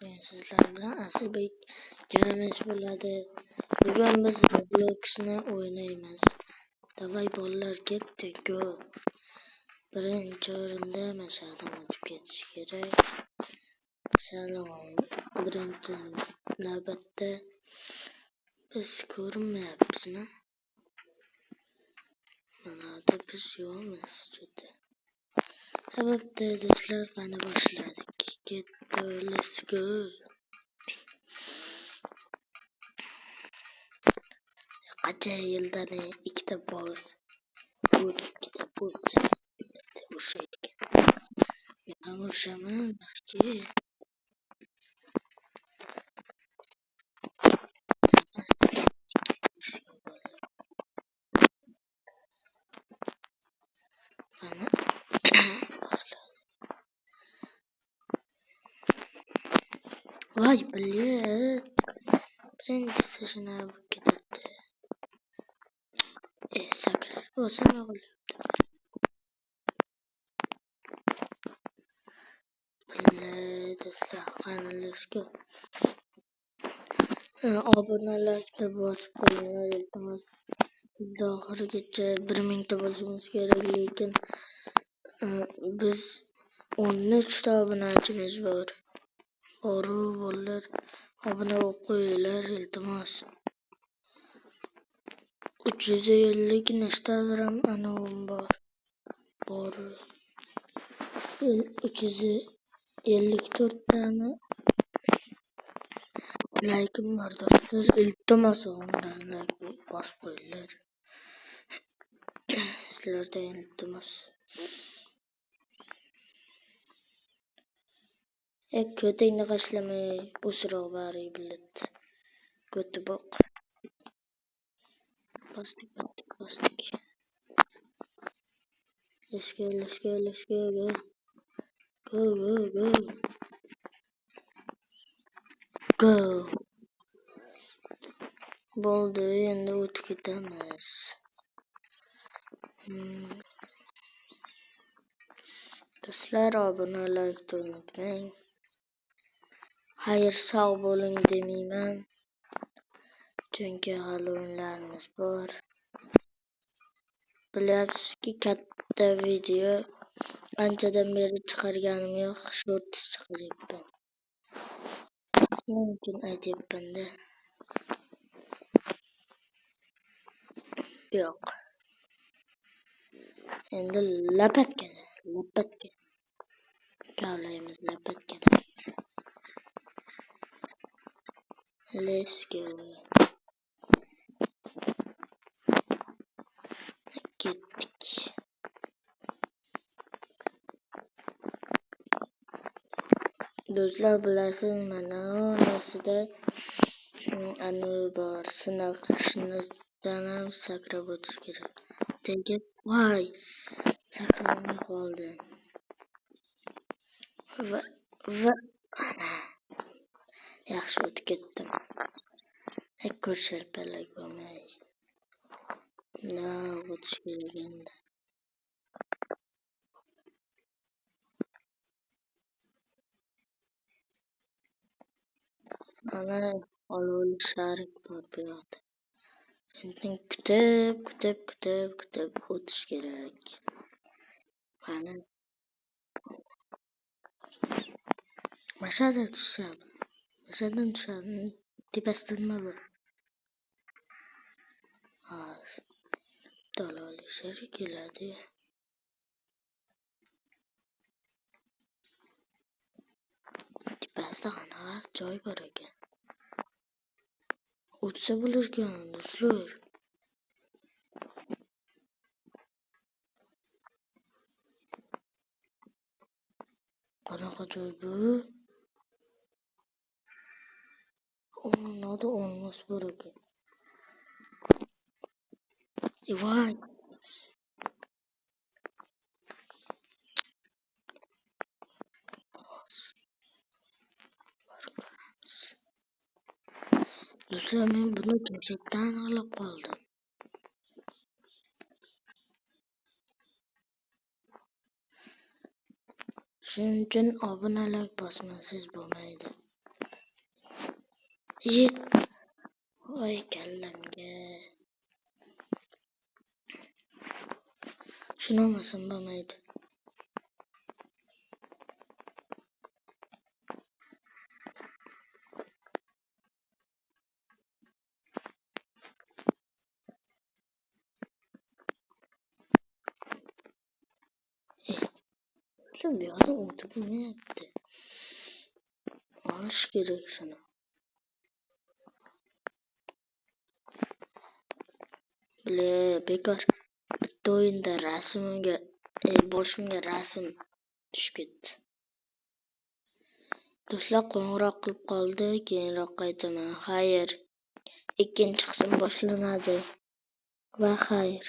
Bugun sizlar bilan Asilbek Games bo'ladi. Bugun biz Roblox'ni o'ynaymiz. Davay bolalar, ketdik, go. Birinchi o'rinda mana o'tib ketish kerak. Salom. Birinchi navbatda biz ko'rinmayapmizmi? Mana biz yo'qmiz juda. Bo'pti do'stlar, qani boshladik. Ketdi, let's go. Qancha yildan ikkita boss, but, ikkita but urushaydi ekan. Men ham urushaman balki. Mana boshladi. Voy, блядь. Birinchisi shuna bo'lib ketadi. Sakrab bosim yo'qolyapti. Блядь, do'stlar, qani let's go. Obuna laykni bosib qo'yinglar, iltimos. Video oxirigacha 1000 ta bo'lishimiz kerak, lekin biz 13 ta obunachimiz bor. Boru bolalar, obuna bo'lib qo'yinglar, iltimos. 350 nechtadir ham anovim bor. Bor. 354 tani laykim bor do'stlar. Iltimos, obuna layk bosib qo'yinglar. Sizlardan iltimos. Ko'tingni qashlamay o'siroq bari, блядь. Ko'ti boq. Bosdik, bosdik, bosdik. Let's go, let's go, let's go, go. Go, go, go. Go. Bo'ldi, endi o'tib ketamiz. Do'stlar, obuna laykni unutmang. Xayr, sog' bo'ling demayman. Chunki hali o'yinlarimiz bor. Bilyapsizki, katta video anchadan beri chiqarganim yo'q, shorts chiqaryapman. Shuning uchun aytyapman-da. Yo'q. Endi lapatkada, lapatka. Kavlaymiz lapatkada. Let's go. Ketdik. Do'stlar, bilasiz, mana orasida anavi bor, siniq, shunidan ham sakrab o'tish kerak. Tegib, voy, sakrolmay qoldim. Va ana yaxshi o'tib ketdim. Ko'rsharpalak bo'lmay. Bundoq o'tish kerak endi. Mana olovli sharik bor bu yoqda. Endi kutib, kutib, kutib, kutib o'tish kerak. Mana Mashadan tushadi. Mashadan tushadi. Tepasida nima bor? Hozir olovli sharik keladi. Tepasida qanaqa joy bor ekan? O'tsa bo'larkan, do'stlar. Qanaqa joy bu? Nima olmos bor ekan. Voy. Do'stlar, men buni to'satdan olib qoldim. Shuning uchun obuna like bosmasangiz bo'lmaydi. Yet. Voy kallamga. Shuni olmasam bo'lmaydi. Bu yoqdan o'tib bo'lmayapti. Olish kerak shuni. Bile, bekor bitta o'yinda rasmimga, boshimga rasm tushib ketdi. Do'stlar, qo'ng'iroq qilib qoldi, keyinroq qaytaman. Xayr. Ikkinchi qism boshlanadi. Va xayr.